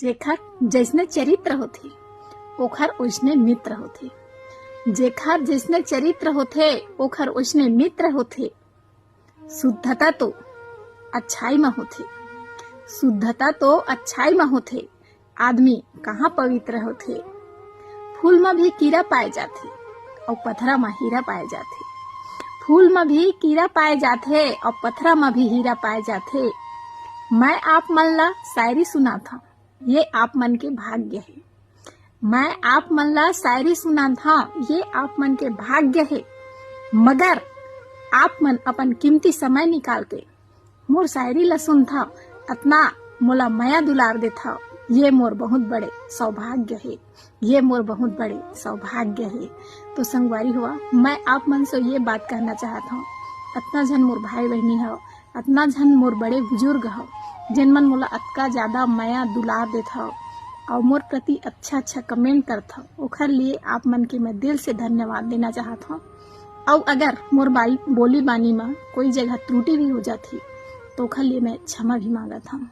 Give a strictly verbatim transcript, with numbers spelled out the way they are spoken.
जेखर जइसने चरित्र होथे, ओखर ओइसने मित्र होथे। जेखर जइसने चरित्र होथे, ओखर ओइसने मित्र होथे। शुद्धता तो अच्छाई म होथे, शुद्धता तो अच्छाई म होथे। आदमी कहाँ पवित्र होथे? फूल म भी कीरा पाए जाथे, अउ पथरा म हीरा पाए जाथे। फूल म भी कीरा पाए जाथे, अउ पथरा म भी हीरा पाए जाथे। मैं आप मन ला शायरी सुनात हंव, ये आप मन के भाग्य हे। मैं आप मन ला शायरी सुनात हंव, ये आप मन के भाग्य हे। मगर आप मन अपन कीमती समय निकाल के मोर शायरी ला सुनथव, अतना मोला मया दुलार देथव, ये मोर बहुत बड़े सौभाग्य हे, ये मोर बहुत बड़े सौभाग्य हे। तो संगवारी हुआ, मैं आप मन से ये बात कहना चाहत हंव, अतना झन मोर भाई बहिनी हव, अतना झन मोर बड़े बुजुर्ग हव, जेन मन मोला अतका ज्यादा मया दुलार देथव अउ मोर प्रति अच्छा अच्छा कमेंट करथव, ओखर लिए आप मन के मैं दिल से धन्यवाद देना चाहत हंव। अउ अगर मोर बाल-, बोली बानी म कोई जगह त्रुटि भी हो जाथे, तो ओखर लिए मैं क्षमा भी मांगत हंव।